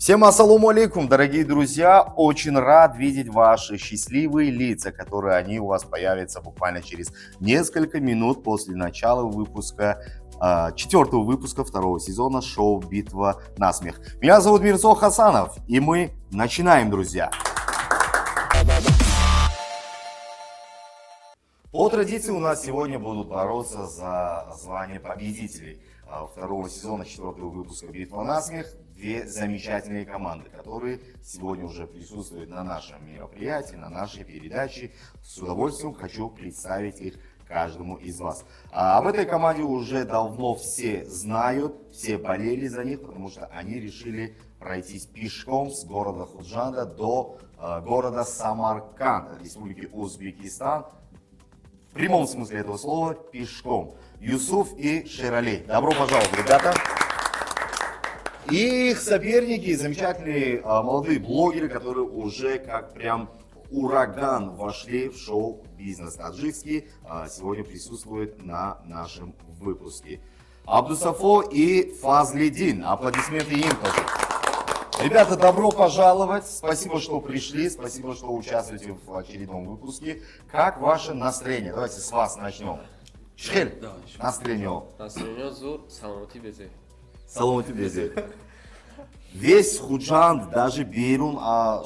Всем ассаламу алейкум, дорогие друзья! Очень рад видеть ваши счастливые лица, которые они у вас появятся буквально через несколько минут после начала выпуска, четвертого выпуска второго сезона шоу «Битва на смех». Меня зовут Мирзо Хасанов, и мы начинаем, друзья! По традиции у нас сегодня будут бороться за звание победителей второго сезона четвертого выпуска «Битва на смех» две замечательные команды, которые сегодня уже присутствуют на нашем мероприятии, на нашей передаче. С удовольствием хочу представить их каждому из вас. Об этой команде уже давно все знают, все болели за них, потому что они решили пройтись пешком с города Худжанда до города Самарканд, Республики Узбекистан. В прямом смысле этого слова пешком. Юсуф и Шерали. Добро пожаловать, ребята. И их соперники, замечательные молодые блогеры, которые уже как прям ураган вошли в шоу-бизнес таджикский, сегодня присутствуют на нашем выпуске. Абдусафо и Фазлидин. Аплодисменты им тоже. Ребята, добро пожаловать. Спасибо, что пришли. Спасибо, что участвуете в очередном выпуске. Как ваше настроение? Давайте с вас начнем. Чӣ хел, настроение. Настроение зур, саломатӣ безе. Саломатӣ безе. Весь Худжанд, даже берун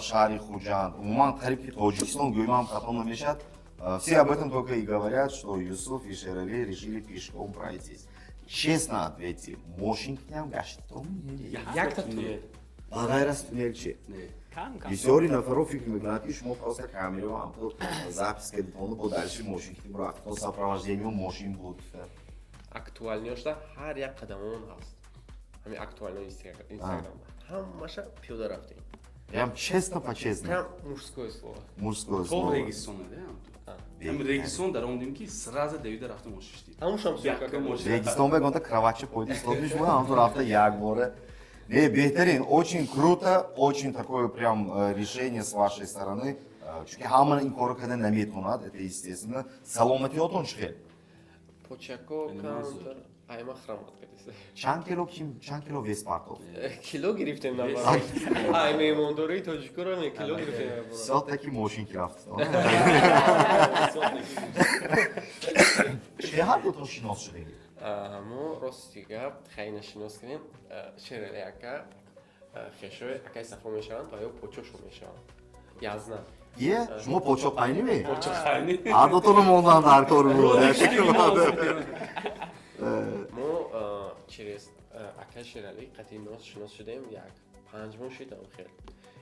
шаҳри Худжанд, умуман қариб ки Тоҷикистон гӯям хато намешад. Все об этом только и говорят, что Юсуф и Шерали решили пешком пройтись. Честно ответьте, мошин китям гаштом? Якта туннел. Ба ғайр аз туннел чи? Не. Бисёри нафаро фикр мекунанд, ки шумо просто камеро ҳамто запись кардитону бо дальше мошин китим рафтон, сопровождение мошин буд. Актуальный ошда ҳар як қадамон ҳаст. Ҳамин актуальный Инстаграм. Ҳамаша пиёда рафтем. Прям честно, по-честному. Прям мужское слово. Мужское То слово. Регистоне, да? Ҳам регистон даромадем, ки сразу давида рафтем ошишти. Ҳамушам Якка съёмка. мошин. Регистон бегонта кроватча пойди столбиш буд, ҳамту рафта як бора. Не, беҳтарин, очень круто, очень такое прям решение с вашей стороны. Чунки ҳама ин корро карда наметавонад, это естественно. Саломатиётон чӣ хел? Почако Яъне камтар айма хромать кардиса. Чанд кило, ким чанд кило вес партофт? Кило гирифтем на бар. Ай, меҳмондории тоҷикоро ме кило гирифтем на бар. Всё-таки мошин ки рафт. Чӣ ҳар дутон шинос шудем? Мо, рости гап, хайна шинос кунем. Шерали ака хешои акаи Сафо мешаванд ва ё почошо мешаванд. Язна. Е, шумо почо қайнӣ? Хайни. Ҳар дутоно мондан дар кор буд. Мо через акаи Шерали қатъи нос шинос шудем, як 5 моҳ шидам. Хел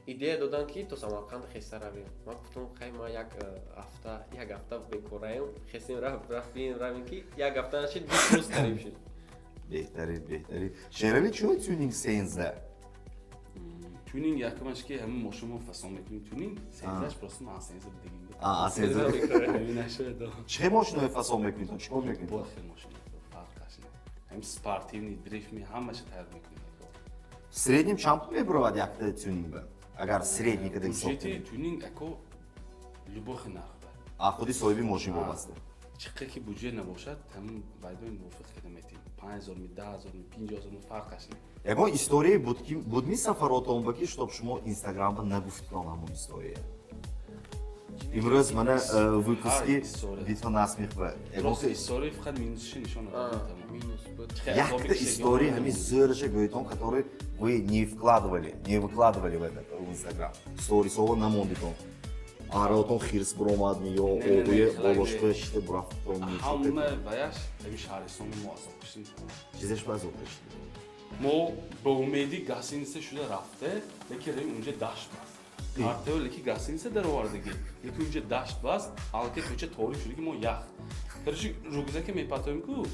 идея додан, ки то Самарқанд хеста равем. Ман гуфтам, хай, ма як ҳафта, як ҳафта бекораем, хестем, рафтем, равем, ки як ҳафта нашид, 20 рӯз қариб шуд. Беҳтарин, беҳтарин. Шерали, чӣ тюнинг сенза? Тюнинг якамаш ки ҳамин мошинмо фасон мекунем. Тюнинг сензаш просто ман сенза бидигим. А, сенза. Ҳамин нашуда. Чӣ мошинои фасон мекунед? Чӣ кор мекунед? Бо хел мошин фарқаш не. Ҳамин спортивный, дрифт ми ҳамаша тайёр мекунем. В среднем чанд пул мебуравад якта тюнинг ба? Агар средний када ҳисоб Бюджети кунем. тюнинг, ако, любой нарх ба. А худи соҳиби мошин вобаста. Чӣ қадр ки буҷет набошад, ҳамин байдои мувофиқ карда метем. 5000 ми, 10 000 ми, 50 000 ми, фарқаш не. Ягон история буд ки будми сафаротон ба, ки чтоб шумо инстаграмба нагуфтон ҳамон история? Имрӯз мана выпуски Ҳар история. «Битва на смех» ба. Ягон Просто история фақат минусши нишон надодем, тамом. Минус буд. Якта история ҳамин зӯраша гӯйтон, который вы не вкладывали, не выкладывали в этот в Инстаграм. Сторисова намондитон. Аратон хирс буромадми ё Не, не, не, обуе хеле болошта не. шита бурафтон? Ҳама ваяш ҳамин шаҳристони мо азоб кашидем. Чизеш ба азоб кашидем? Мо ба умеди гостиница шуда рафте, лекин равим, унҷа дашт баст. Картаё, лекин гостиница даровардагӣ, лекин унҷа дашт баст, аллакай кӯча торик шуда, ки мо ях. Короче, рюкзаке мепатоем ку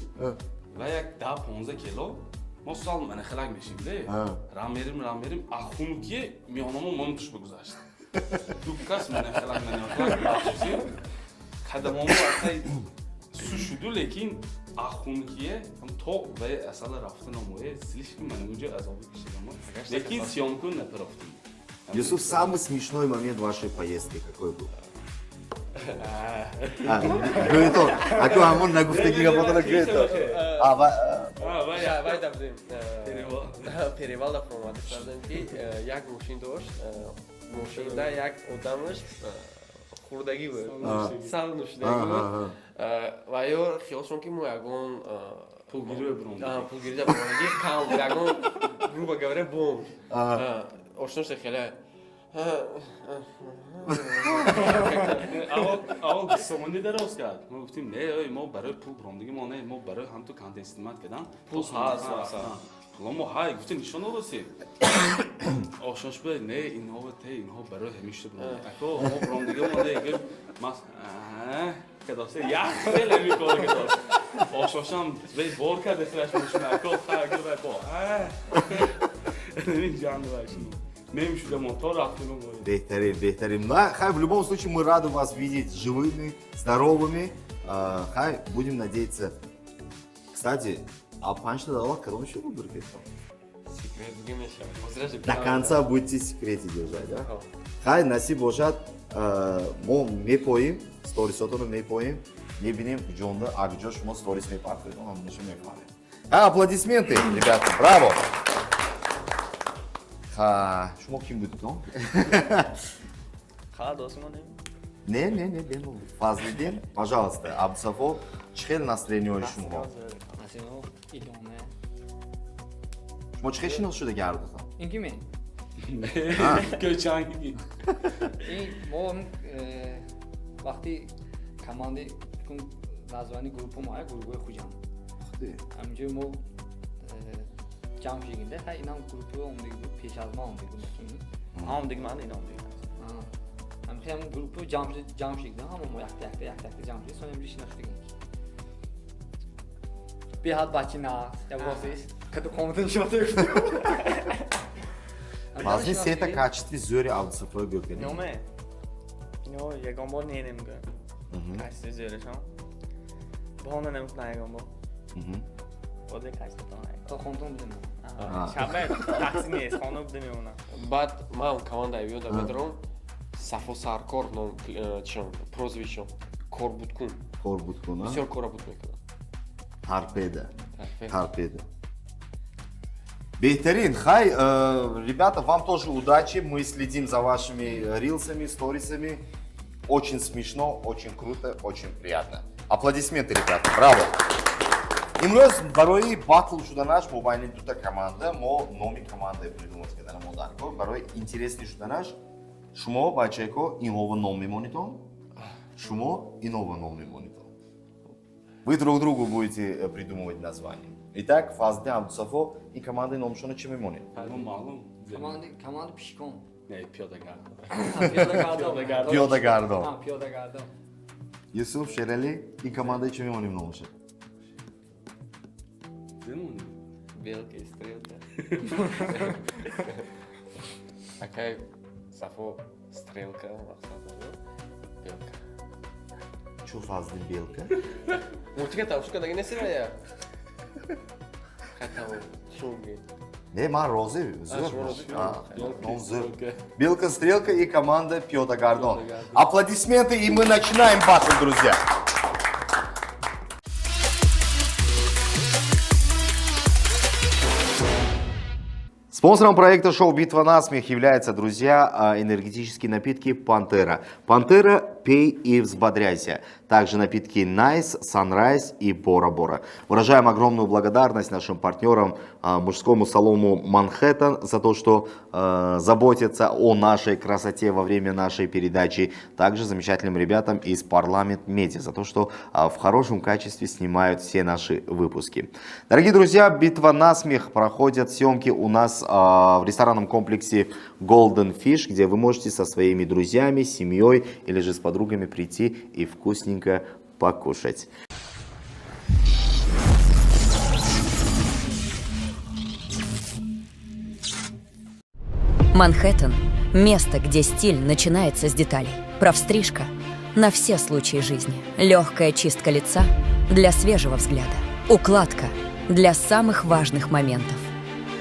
ва як 10-15 кило мо сал мана хелак мешим де. Рам мерим, рам мерим, а хунукие миёнамо мон туш бигузашт. Ду кас мана хелак, мана хелак бахшисем. Қадамомо акай су шуду, лекин ахункие то ва асала рафта намое, слишком мана унҷа азоби кашидамо. Лекин съёмку напарафтем. Юсуф, самый смешной момент вашей поездки какой был? Гӯйтон, аку ҳамон нагуфтагӣ гапотона гӯйтон. А, Вай да будем. Перевал да фуромада кардем, ки як мошин дошт, мошинда як одамаш хӯрдагӣ буд, сал нӯшидагӣ буд, ва ё хиёлшон, ки мо ягон пулгирӣ буромадагӣ, пулгирида буромадагӣ, кам ягон, грубо говоря, бомж ошно шуда, хеле. Аввал 20 сомонӣ дароз кард. Мо гуфтем, не, ой, мо барои пул буромдагӣ мо не, мо барои ҳамту контент снимать кардан. Пул ҳаст. Пуло мо ҳай, гуфтем, нишон додасем. Ошнош ба не, инҳо те, инҳо барои ҳамишта буромд, ако мо буромдагӣ мо не. Гуфт, мас кадосе як хеле ҳамин кор кадос. Ошношам вей бор кард хелаш мошина, ако ха гуфт, бо ҳамин ҷанг вайшуно мемшуда, мо то рафтем. Беҳтарин, беҳтарин. Да, хай, в любом случае мы рады вас видеть живыми, здоровыми. Хай, будем надеяться. Кстати, а панҷта давлат кадом еще выбор кетон? Секрет бугем мешавад. Ҳозираш. До конца будете секрете держать, да? Хай, насиб бошад, мо мепоим, сторисотонро мепоим, мебинем куҷонда, а куҷо шумо сторис мепартоед, ҳамаша мефаҳмем. Хай, аплодисменты, ребята, браво! Ха, шумо ким будед? Ха, досмонем. Не, не, не, не, Фазлиддин, пожалуйста, Абдусафо, чӣ хел настроение шумо? Насино идоме. Шумо чӣ хел шинос шуда гардотон? Ин ки мен? Кӯчанги. Ин мо вақти команди названи группа мо гурӯҳи Хуҷанд. Ҳаминҷо мо ҷамъ шудем, ха, инам группа омдиги буд, пеш аз ман омдиги буд. Омдиги ман, ин омдиги. Ҳамин ҳам группа ҷамъ шудем, ҳама мо якта якта якта якта ҷамъ шудем, сони ҳаминҷо шинохтем. Беҳад бачи нағз, як бозис, каду коматан шота. Баъзе сета качестви зӯри Абдусафои гӯ кунед. Номе. Ино ягон бор не немгӯ. Качестви зӯрашон. Баҳона намекунам ягон бор. Бозе качествотон. То хонтон будем. Шабе такси нест, хона буда мемонам. Баъд ман команда ёда медорам, Сафо Саркор ном чион, прозвищо Корбудкун. Корбудкун. Бисёр кора буд мекунад. Торпеда. Торпеда. Беҳтарин, хай, ребята, вам тоже удачи. Мы следим за вашими рилсами, сторисами. Очень смешно, очень круто, очень приятно. Аплодисменты, ребята, браво! Имрӯз барои батл шуданаш мобайни дута команда мо номи командаe придумать карданам мо дар кор. Барои интересный шуданаш шумо, бачаеко, инова ном мемонитон, шумо инова ном мемонитон. Вы друг другу будете придумывать название. Итак, Фазлиддин, Абдусафо, ин командаи номшона чӣ мемонед? Маълум. Команди пишкон. Не, пиёдагардон. Пиёдагардон. Пиёдагардон. Пиёдагардон. Юсуф, Шерали, ин командаи чӣ мемонем номаша? Мемонем. Белка и стрелка. Акай Сафо стрелка мақсад, белка. Чӯ, Фазлиддин белка? Мультика тамошо кардаги нестира? Хай, шумо. Не, ман розӣ. Шумо розӣ? Ном зӯр. Белка, стрелка и команда Пиёдагардон. Аплодисменты, и мы начинаем батл, друзья. Спонсором проекта шоу «Битва на смех» является, друзья, энергетические напитки «Пантера». «Пантера» – пей и взбодряйся. Также напитки «Найс», «Санрайз» и «Бора-Бора». Выражаем огромную благодарность нашим партнерам, мужскому салону «Манхэттен» за то, что заботятся о нашей красоте во время нашей передачи. Также замечательным ребятам из «Парламент Медиа» за то, что в хорошем качестве снимают все наши выпуски. Дорогие друзья, «Битва на смех» проходят съемки у нас в ресторанном комплексе Golden Fish, где вы можете со своими друзьями, семьей или же с подругами прийти и вкусненько покушать. Манхэттен – место, где стиль начинается с деталей. Профстрижка на все случаи жизни. Легкая чистка лица для свежего взгляда. Укладка для самых важных моментов.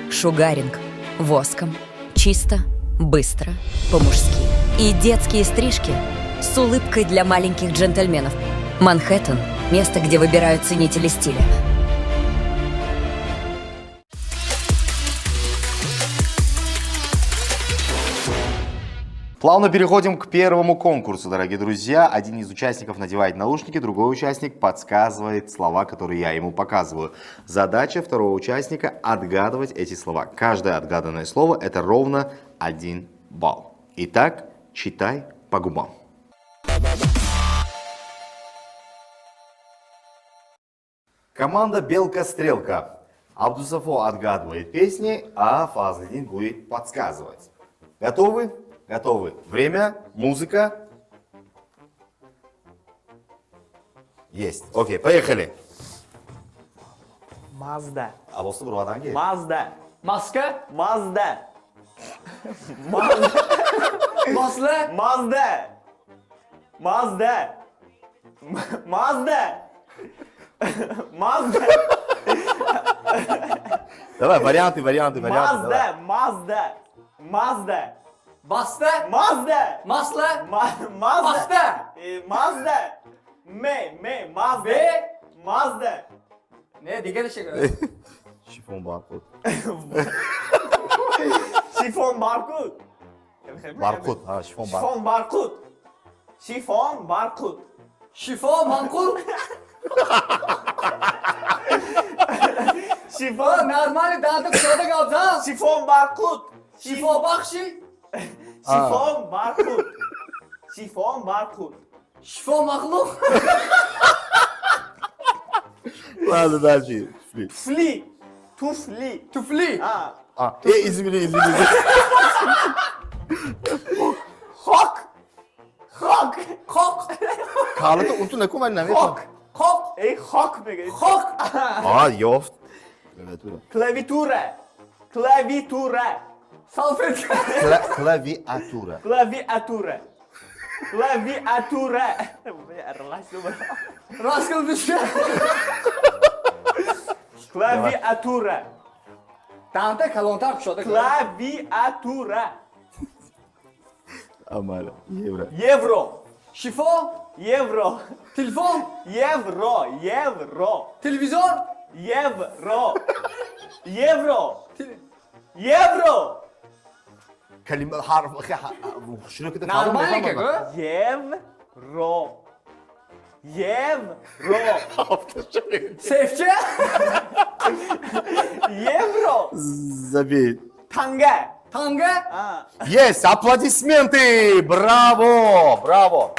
Шугаринг воском. Чисто, быстро, по-мужски. И детские стрижки с улыбкой для маленьких джентльменов. Манхэттен – место, где выбирают ценители стиля. Плавно переходим к первому конкурсу, дорогие друзья. Один из участников надевает наушники, другой участник подсказывает слова, которые я ему показываю. Задача второго участника – отгадывать эти слова. Каждое отгаданное слово – это ровно 1 балл. Итак, читай по губам. Команда «Белка-стрелка». Абдусафо отгадывает песни, а Фазлидин будет подсказывать. Готовы? Готовы. Время, музыка. Есть. Окей, поехали. Мазда. А вот Бурваданги. Мазда. Маска. Мазда. Мазда. Масла. Мазда. Мазда. Мазда. Мазда. Давай, варианты, варианты, варианты. давай. Мазда. Мазда. Мазда. Баста. Мазда. Масла. Мазда. Баста. Мазда. М, М, Мазда. Б. Мазда. Не, дигараш чӣ? Шифон Баркут. Шифон Баркут. Баркут, а, Шифон Баркут. Шифон Баркут. Шифон Баркут. Шифо манқул. Шифон. Нормали данда кушода гап зан. Шифон Баркут. Шифо бахши. Шифон Баркут. Шифон Баркут. Шифо махлуқ. Ладно, дальше. Туфли. Туфли. Туфли. Туфли. А. А, извини, извини. Хок. Хок. Қоқ. Калата унту накун, вали намефаҳмам. Хок. Қоқ. Эй, хок мегӯяд. Хок. А, ёфт. Клавиатура. Клавитура. Клавитура. Салфетка. Клавиатура. Клавиатура. Клавиатура. Расколдушка. Клавиатура. Данда калонтар кушода. Клавиатура. Амаля. Евро. Евро. Шифо. Евро. Телефон. Евро. Евро. Телевизор. Евро. Евро. Евро. Калима, ҳарф, шуро ки Нормально как, Евро. Евро. Сейфча. Евро. Забей. Танга. Танга. А. Есть! Аплодисменты! Браво! Браво!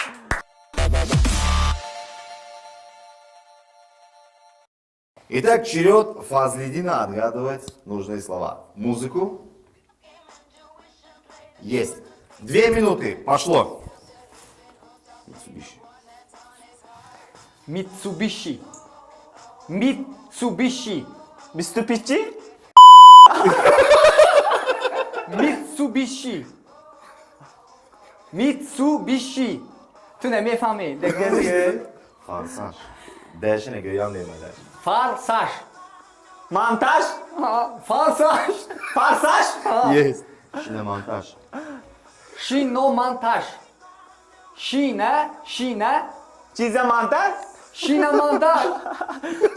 Итак, черед Фазлидина отгадывать нужные слова. Музыку. Есть. 2 минуты. Пошло. Mitsubishi. Mitsubishi. Mitsubishi. Биступичи? Mitsubishi. Mitsubishi. Ту намефаҳмӣ. Фарсаш. Дальше не гӯям немадаш. Фарсаш. Монтаж? Фарсаш. Форсаж? Есть. Шиномонтаж. Шиномонтаж. Шина, шина, Чиза монтаж? шиномонтаж.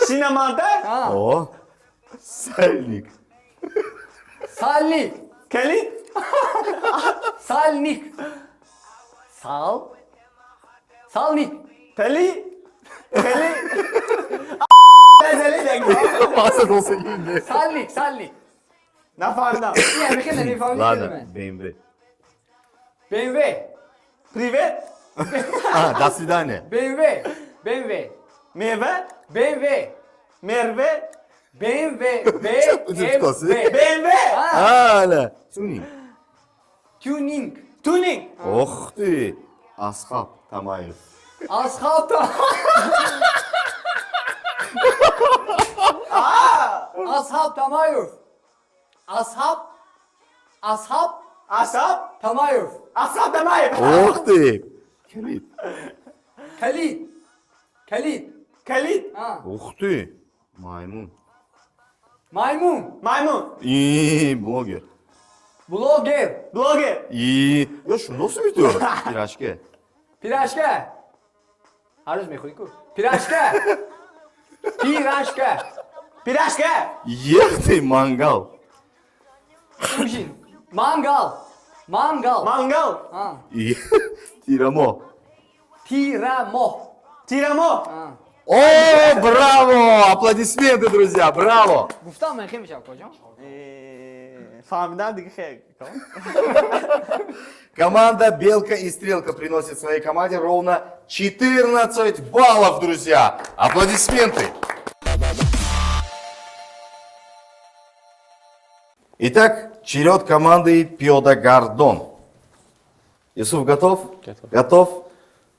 Шиномонтаж? О! Сальник. Сальник. Калит? Сальник. Сал. Салник. Тали? Кали? Сальник, сальник. Нафаҳмидам. Не, мехе намефаҳмӣ. Ладно, BMW. BMW. Привет. А, до свидания. BMW. BMW. Мева? BMW. Мерве? BMW. BMW. БМВ? Аля. Тюнинг. Тюнинг. Тюнинг. Ох ты. Асхаб Тамаев. Асхаб Асхаб Тамаев. Асхаб. Асхаб. Асаб? Тамаев. Асаб Тамаев. Ох ты. Калит. Калит. Калит. Калит? Ух ты. Маймун. Маймун. Маймун. И блогер. Блогер. Блогер. И я шундос миту. Пирожки. Пирожка. Ҳар рӯз мехӯрӣ ку? Пирожка. Пирожка. Пирожка. Ех ты, мангал. Ужин. Мангал. Мангал. Мангал. А. И тирамо. Тирамо. Тирамо. А. О, браво! Аплодисменты, друзья, браво! Гуфтам мехе мешав коҷон. Фаҳмидам дига хе. Команда «Белка и Стрелка» приносит своей команде ровно 14 баллов, друзья! Аплодисменты! Итак, черед команды Пьода Гордон. Юсуф готов? Готов. Готов?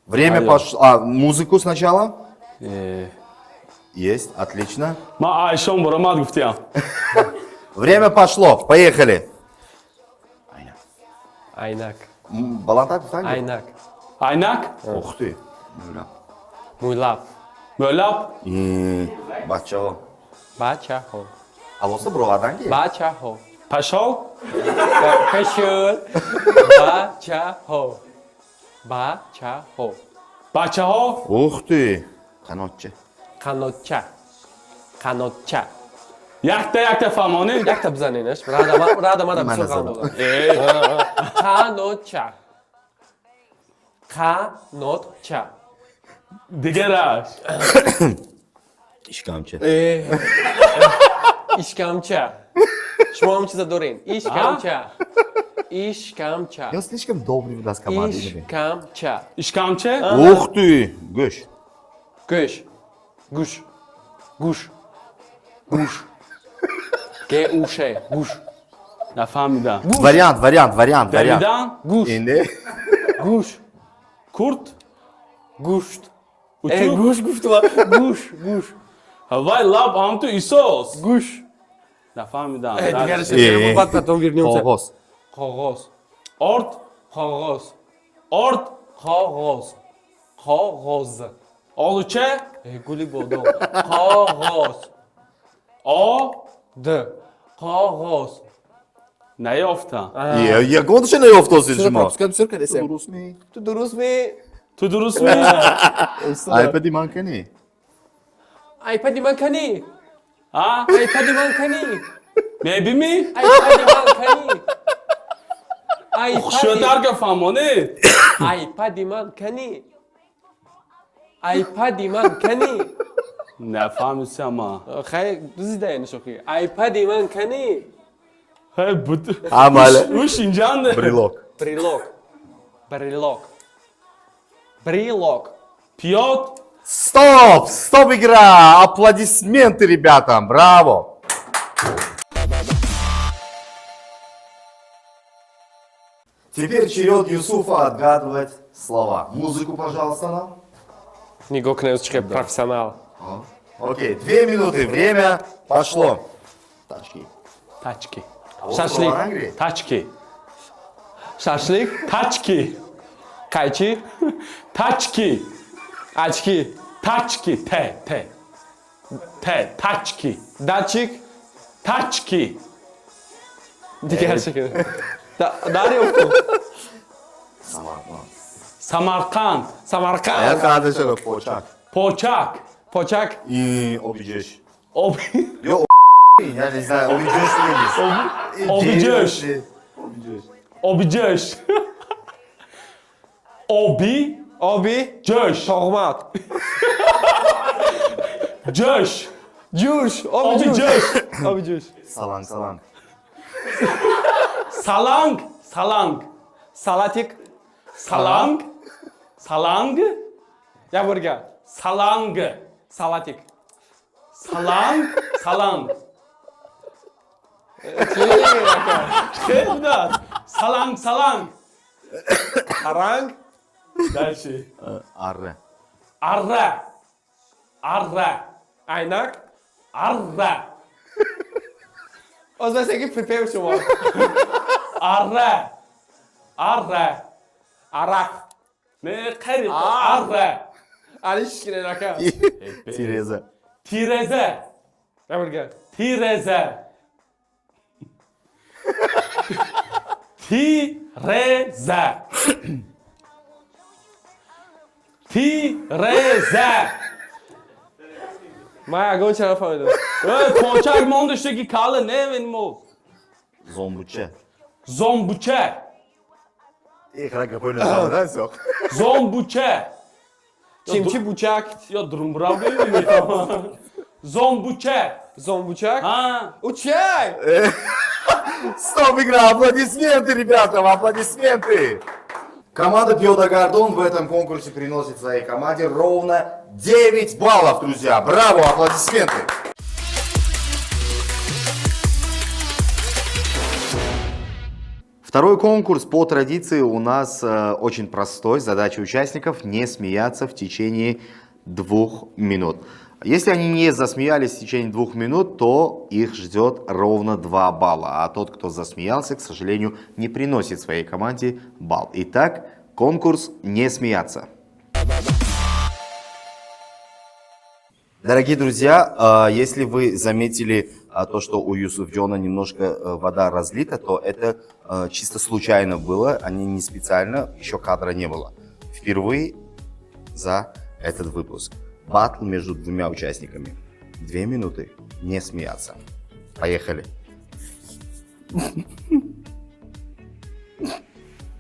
Время Алло. пошло. А, музыку сначала? Есть, отлично. Ма айшон баромад гуфтиям. Время пошло, поехали. Айнак. Балантак, встань. Айнак. Айнак, Ух ты. Муйлаб. мӯлаб, Бачаҳо. Бачаҳо. Алоса бироварданги? Бачаҳо. пашол, Кашул. Бачаҳо. Бачаҳо. бачаҳо, Ух ты. Қанотча. Қанотча. Қанотча. Якта якта фаҳмонед. Якта бизаненаш. Рада рада мада Мана бисёр ғам задам. додам. Э, Қанотча. Қанотча. Дигараш. Ишкамча. Ишкамча. Шумо ҳам чиза дорем. Ишкамча. Ишкамча. Я слишком добрый у нас команда. Ишкамча. Ишкамча, Ух ты. Гӯш. Гӯш. Гӯш. Гӯш. Гӯш. Г У Ш. Гӯш. Нафаҳмидам. Вариант, вариант, вариант, вариант. Давидан, Гӯш. Инде. Гӯш. Курт, Гӯшт. Э, утюг. Гӯш гуфтум. Гӯш, гӯш. Вай лаб ҳамту исос. Гӯш. Нафаҳмидам. Э, дигараш Э. баъд потом вернемся. Қоғоз. Қоғоз. Орд, Қоғоз. орд, Қоғоз. Қоғоз. олуча, Э, гули бодом. Қоғоз. о, Д. Қоғоз. Наёфтам. Ягонташа наёфтосид шумо. Пропускать бисёр кардесем. Дурустми? Ту дуруст ми? Ту дуруст ми? Айпади ман кани? Айпади ман кани? А? Айпади ман кани? Мебими? Айпади ман кани? Айпади Хушётар ка фаҳмонед. Айпади ман кани? Айпади ман кани? Нафаҳмисам ма. Хай дузида нишохи. Айпади ман кани? Ҳай буд. Амале. Уш инҷанде. Брелок. Брелок. Брелок. Брелок. Пиёд, Стоп! Стоп, игра! Аплодисменты ребятам! Браво! Теперь черед Юсуфа отгадывать слова. Музыку, пожалуйста, нам. Нигоҳ кунед, чӣ профессионал. Окей, 2 минуты, время пошло. Тачки. Тачки. Шашлик. Тачки. Шашлик. Тачки. Қайчи. Тачки. Очки. Тачки. Т, Т. Т, тачки. Датчик. Тачки. Дигар шакл. Дарёфтум. Самарканд. Самарқанд. Самарқанд. Почак. Почак. Почак. И обиджеш. Об Ё, я не знаю, обиджеш или Обиджеш. Обиджеш. Обиҷӯш. Оби Оби. ҷӯш. Тоғмат. Ҷӯш. Ҷӯш. Оби Оби ҷӯш. ҷӯш. Оби ҷӯш. Саланг, саланг. Саланг. Саланг. Салатик. Саланг. Саланг. Як бор дигар. Саланг. Салатик. Саланг. Саланг. Хел будааст. Саланг, саланг. Аранг. Дальше. Арре. Арра. Арра. Айнак. Арра. Оз басеги припев шумо. Арра. Арра. Арақ. Не, қариб. Арра. Алиш кинен ака. Тереза. Тиреза. Як бор дигар. Тиреза. Тиреза. Тиреза. Ман ягон чиро нафаҳмидам. Э, почак монда шудаги кала не мо. Зомбуча. Зомбуча. Ихра гапои назарда сох. Зомбуча. Чимчи бучак. Ё друмбрав мефаҳмам. Зомбуча. Зомбучак. Ҳа. Учай! Стоп, игра! Аплодисменты, ребята! Аплодисменты! Команда Пьода Гордон в этом конкурсе приносит своей команде ровно 9 баллов, друзья! Браво! Аплодисменты! Второй конкурс по традиции у нас очень простой. Задача участников не смеяться в течение 2 минут. Если они не засмеялись в течение 2 минут, то их ждет ровно 2 балла. А тот, кто засмеялся, к сожалению, не приносит своей команде балл. Итак, конкурс «Не смеяться». Дорогие друзья, если вы заметили то, что у Юсуф Джона немножко вода разлита, то это чисто случайно было, они не специально, еще кадра не было. Впервые за этот выпуск. Батл между двумя участниками. 2 минуты не смеяться. Поехали.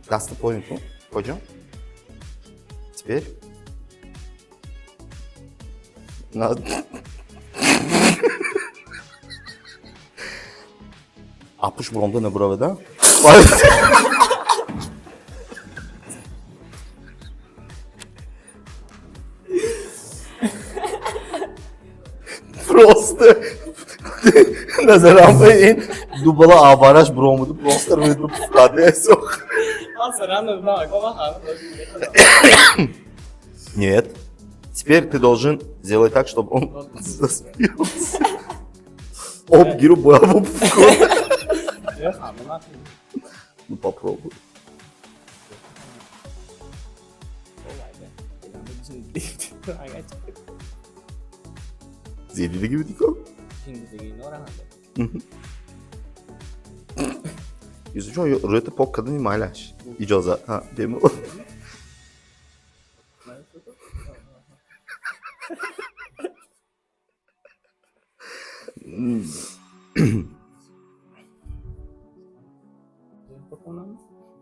Даст поинту. Пойдем. Теперь. На... Апуш буромда набураведа? Просто назарам ба ин дубала авараш буромуду, просто рӯйду пуфкаде сох. Нет. Теперь ты должен сделать так, чтобы он засмеялся. Об гиру бояву. Ну попробуй. Зедидиги бидико? Юсуфҷон, рӯята пок кардани майлаш. Иҷозат, ҳа, бемалол.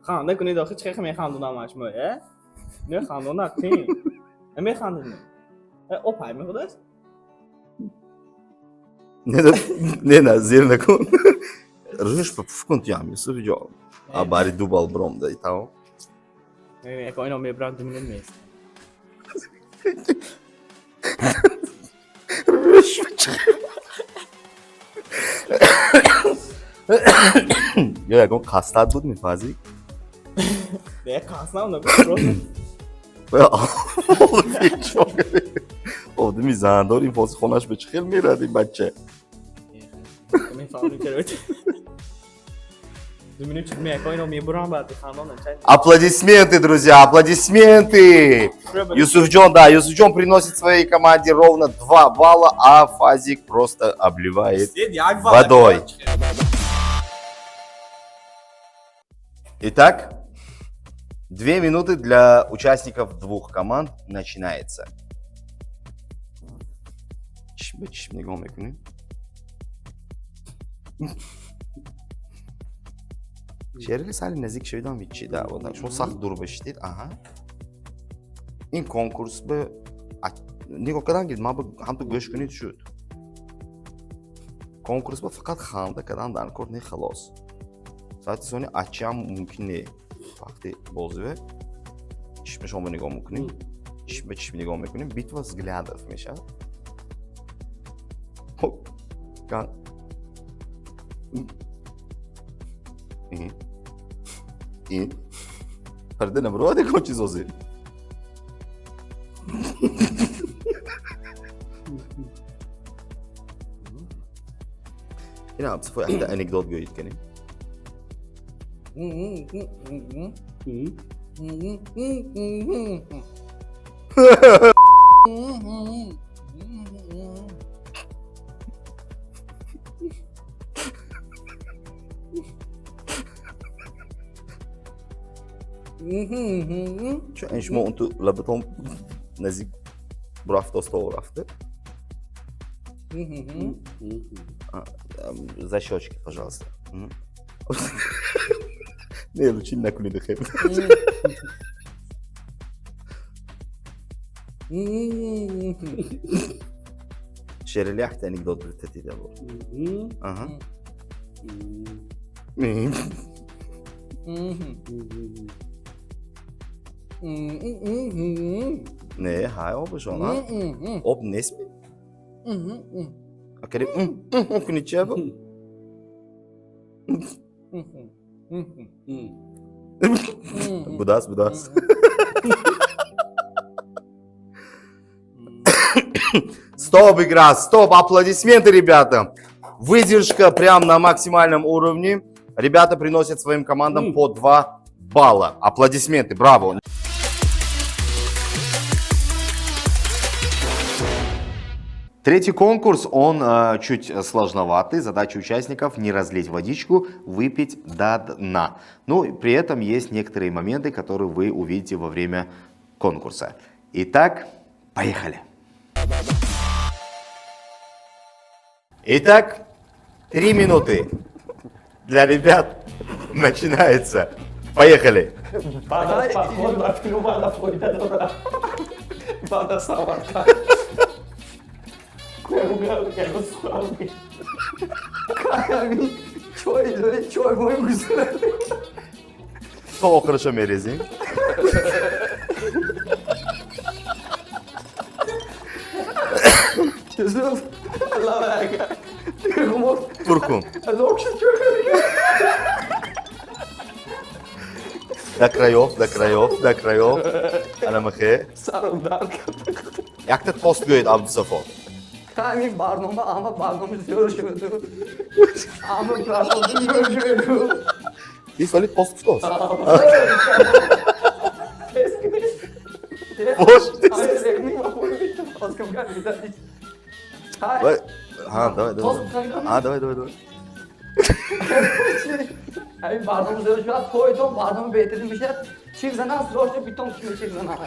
Ханда кунед охи, чӣ механдонамаш мо, э? Не хандонак ти. Механдед. Опай мехудас? Не, не, не, зер накун. Рӯяш па пуф кун туям, Юсуфҷон. А бари ду бал бром дай тамом. Не, не, ино мебрам, 2 минут нест. Рӯяш ё ягон қасдат буд мефазӣ? Не, қаснам набуд, просто. Одами зандор ин фози хонаш ба чӣ хел мерад ин бача? Мефаҳмем чаро. 2 минут чӣ меко ино мебурам, баъд хандонам чай. Аплодисменты, друзья, аплодисменты! Юсуфджон, да, Юсуфджон приносит своей команде ровно 2 балла, а Фазик просто обливает водой. Итак, 2 минуты для участников двух команд начинается. Чим ба чим нигоҳ мекунем? Шерли, сали наздик шавидам, ҳичи да, вот так. Шумо сахт дур башидед, аҳа. Ин конкурс ба нигоҳ кардан гирд, ман ба ҳамту гӯш кунед шуд. Конкурс ба фақат ханда кардан дар кор не, халос. Соати сони ачиам мумкин не. Вақти бозиве чишмашонба нигоҳ мекунем. Чишм ба чишм нигоҳ мекунем, битва взглядов мешавад. Хоб, ин. Ин. Парда набаровад ягон чиз ҳозир. Ина Абсафо, якта анекдот гӯед канем. Чун шумо он ту лабатон наздик бурафта, рафта. А, за щечки, пожалуйста. Мгм. Не, лучше накунед хеб. Шерали, якта анекдот битатида бо. Аҳа. Не, ҳай обашон, а? Об нестми? Акари куни чия бо? Будааст, будааст. Стоп, игра, стоп, аплодисменты, ребята. Выдержка прям на максимальном уровне. Ребята приносят своим командам по 2 балла. Аплодисменты, браво. Третий конкурс, он чуть сложноватый. Задача участников не разлить водичку, выпить до дна. Ну, при этом есть некоторые моменты, которые вы увидите во время конкурса. Итак, поехали. Итак, 3 минуты для ребят начинается. Поехали. Баъд аз поход ба филм омада фоида дорад. Баъд аз Самарқанд. Сухан. Чой дори, чой бой гузара. То охирашо мерезем. Юсуф, Туркун. Локши чой. До краев, до краев, до краев. Анамахе. Сарам дард кард. Якта тост гӯед, Абдусафо. Ҳамин барнома, ама барнома зиёд шуд. Ама барнома зиёд шуд. Ин соли тост гуфтост. Бош. Давай. Ҳа, давай, давай. Ҳа, давай, давай, давай. Ҳамин барнома зиёд шуд, пойтон барнома беҳтарин мешавад. Чиқ занам, срочно битон ки чиқ занам.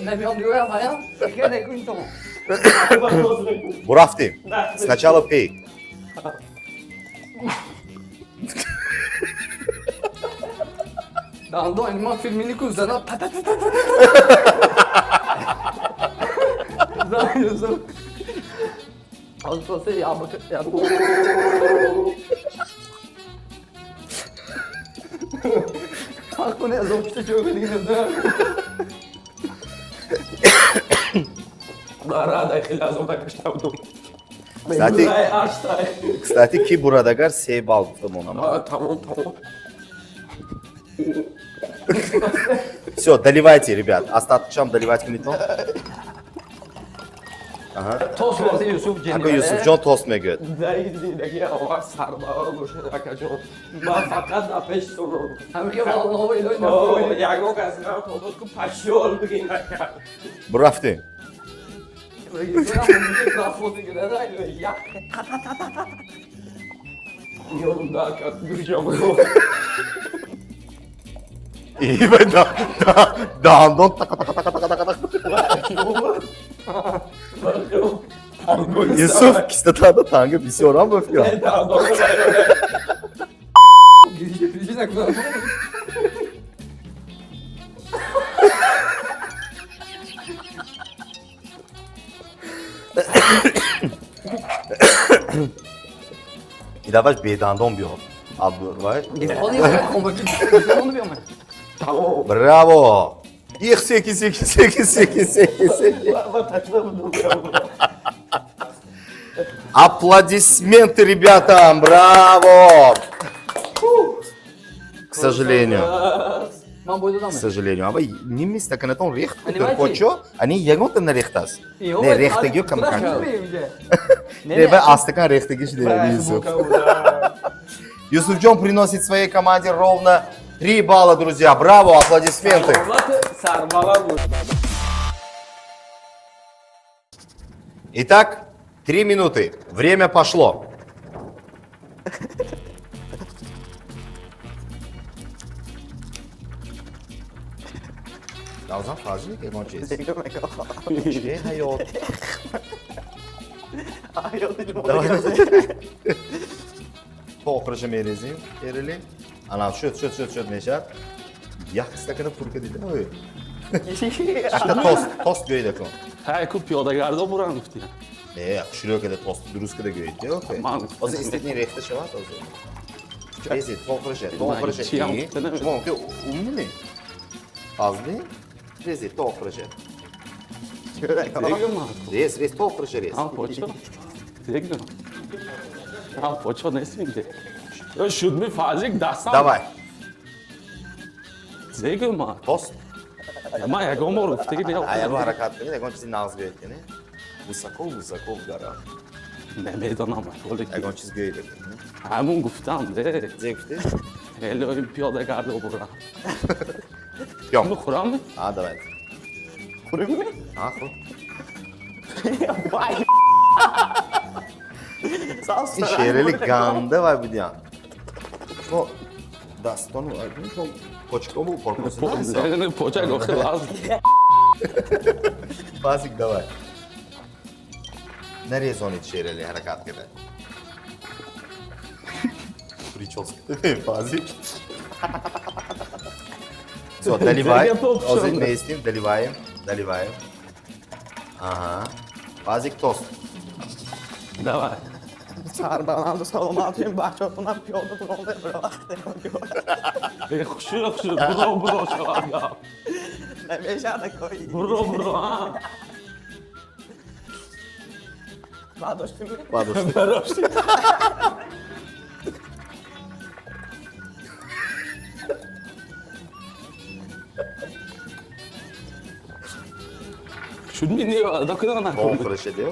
Намеём дигоям ҳаям, хеле кунтон. Бурафтем. Сначала пей. Дандон, ма филмини ку занам та та та та та. Зан Юсуф. Аз просто я я. Ҳақ аз обшта чой дигар. Рада хеле азоб накашта будум. Кстати, кстати, ки бурадагар 3 балл гуфта монам. Тамом, тамом. Все, доливайте, ребят. Остаточам доливать кунед. Тост варди Юсуф. Ако Юсуфҷон тост мегӯяд. Дар зиндагӣ овар сарбаҳо бошед, акаҷон. Ман фақат дар пеши сонам. Ягон кас тобуд ку пашёл бигин, ака. Бурафтем. Ёдум дард кард, гурҷам. И да, да, дандон така така така така така. Юсуф, кислотада танга бисёрам ба фикрам. Гирижа накунам. Идаваш бедандон биёр. Абдурвай. Браво! Их, секин, секин, секин, секин, секин, секин. Аплодисменты ребятам! Браво! К сожалению. К сожалению. Ава ними стаканатон рехт кочо, они ягонта нарехтас. Не рехтагиё кам кам. Не, ва астакан рехтаги шиде Юсуф. Юсуфджон приносит своей команде ровно 3 балла, друзья. Браво, аплодисменты. Итак, 3 минуты. Время пошло. Давзан фарзӣ ягон чиз. Чи ҳаёт? Давай. То охираша мерезем. Эрили. Ана шуд, шуд, шуд, шуд мешавад. Як стакана пур кардида. Ой. Акта тост, тост гӯед акун. Ҳай ку пиёдагардо буран гуфти. Не, хушрӯ када тост дуруст када гӯед. Окей. Ман гуфтам. Ҳозир истетни рехта шавад ҳозир. Резед, то охириша, то охириша. Чиям гуфта намедонам. Шумо ки умный? Фазли? Резед, то охириша. Дегам ман. Рез, рез, то охириша рез. Ҳам почо. Дегам. Ҳам почо нестим де. Э, шуд ми фазик дастам. Давай, Дегам ман. тост. Ман ягон бор гуфтаги не. А ягон ҳаракат кунед, ягон чизи нағз гӯед кунед. Высоко, высоко в горах. Намедонам. Ягон чиз гӯед кунед. Ҳамун гуфтам де. Зе гуфтед? Хеле пиёдагардо буран. Пём. Мехӯрам? А, давай. Хӯрем? А, хӯр. Вай! Ин Шерали ганда вай будиян. Шумо дастону шумо почкому поркосида? Почак охи лаз. Фазик, давай. Нарезонид Шерали ҳаракат карда. Прическа. Фазик. Всё, доливай. Дага поп Ҳозир шуд. меистем, доливаем, доливаем. Ага. Фазик тост. Давай. Сарбаланду саломатим, бачаҳотонам пиёда буронда бировақте. Э, хушрӯ, хушрӯ, буро, буро шавад гап. Намешавад акои. Буро, буро, а. Бардоштим. Бардошт. Барошти. Шуд ми не, адо куда То накун. охириша де.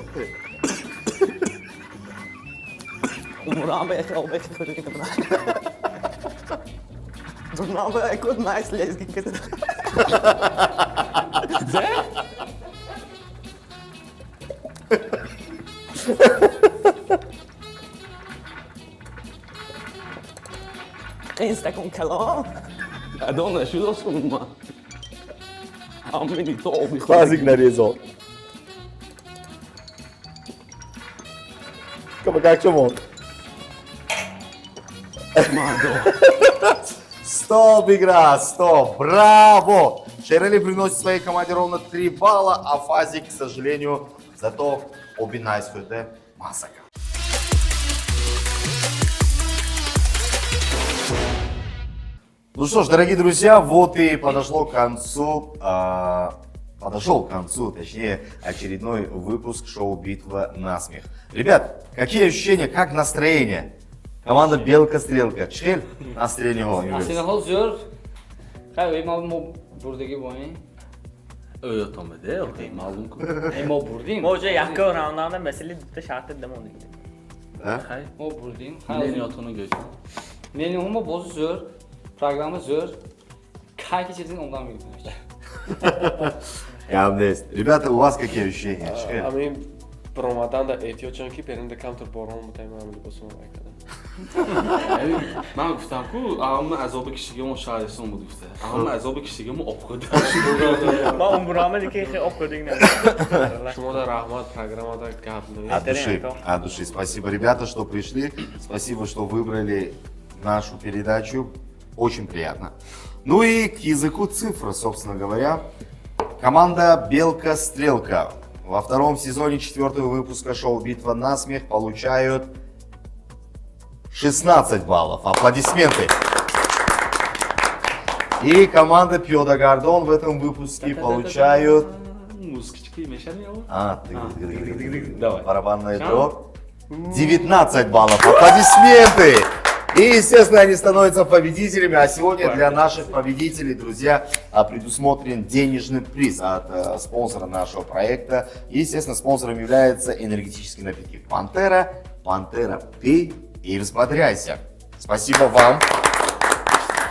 Умрам ба яхе обехи хӯрӣ кардам. Дурнам ба якуд найс лезги кардам. Зе? Инстакун калом. Адо нашуд осун ма. Ҳамини то оби хӯрӣ. Фазик нарезал. Как чё мон? Мадо. Стоп, игра, стоп, браво! Шерали приносит своей команде ровно 3 балла, а Фазик, к сожалению, зато оби найс хӯрда масака. Ну что ж, дорогие друзья, вот и подошло к концу, подошел к концу, точнее, очередной выпуск шоу «Битва на смех». Ребят, какие ощущения, как настроение? Команда «Белка-стрелка». Чхель? Настроение ҳо, имрӯз. Асинаҳо зӯр. Хай, мо бурдагӣ бо ин. Оётомеде, охи, маълум ку. Мо бурдим. Мо уже якка раунданда масали дута шарти дамондик. А? Хай. Мо бурдим. Хай, Мнениятонро гӯед. Мнение мо боз зӯр. Программа зӯр. Кай ки чизин ондан мегирем. Гап нест. Ребята, у вас какие ощущения? Чхель? Ҳамин баромаданда эҳтиёҷ он ки берунда камтар борон буд, ман либосумро вай кардам. Ман гуфтам ку, ҳама азоби кишигамо шаҳристон буд гуфта. Ҳама азоби кишигамо об хӯрда. Ма умрама дики хе об хӯрдик не. Шумо да раҳмат, программада гап нест. От души, от души. Спасибо, ребята, что пришли. Спасибо, что выбрали нашу передачу. Очень приятно. Ну и к языку цифр, собственно говоря. Команда «Белка-стрелка» во втором сезоне четвертого выпуска шоу «Битва на смех» получают 16 баллов. Аплодисменты. И команда Пьода Гордон в этом выпуске получают. Музыкачки мешани ё? А, ты, Давай. Барабанная дробь. 19 баллов. Аплодисменты! И, естественно, они становятся победителями. А сегодня для наших победителей, друзья, предусмотрен денежный приз от спонсора нашего проекта. И, естественно, спонсором является энергетические напитки «Пантера». «Пантера», пей и взбодряйся. Спасибо вам.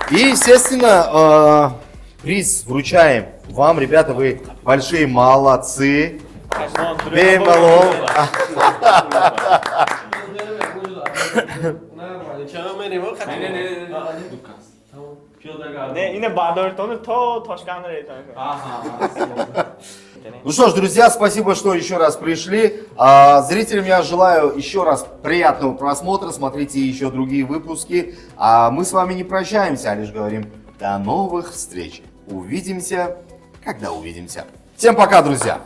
И, естественно, приз вручаем вам, ребята, вы большие молодцы. Бемалол. Нормально. Чаро мерем? Не, не, не, не. Дукас. Пиёда. Не, ина бардоритону то Тошканд ретон. Аҳа. Ну что ж, друзья, спасибо, что еще раз пришли. Зрителям я желаю еще раз приятного просмотра. Смотрите еще другие выпуски. А мы с вами не прощаемся, а лишь говорим: до новых встреч. Увидимся, когда увидимся. Всем пока, друзья!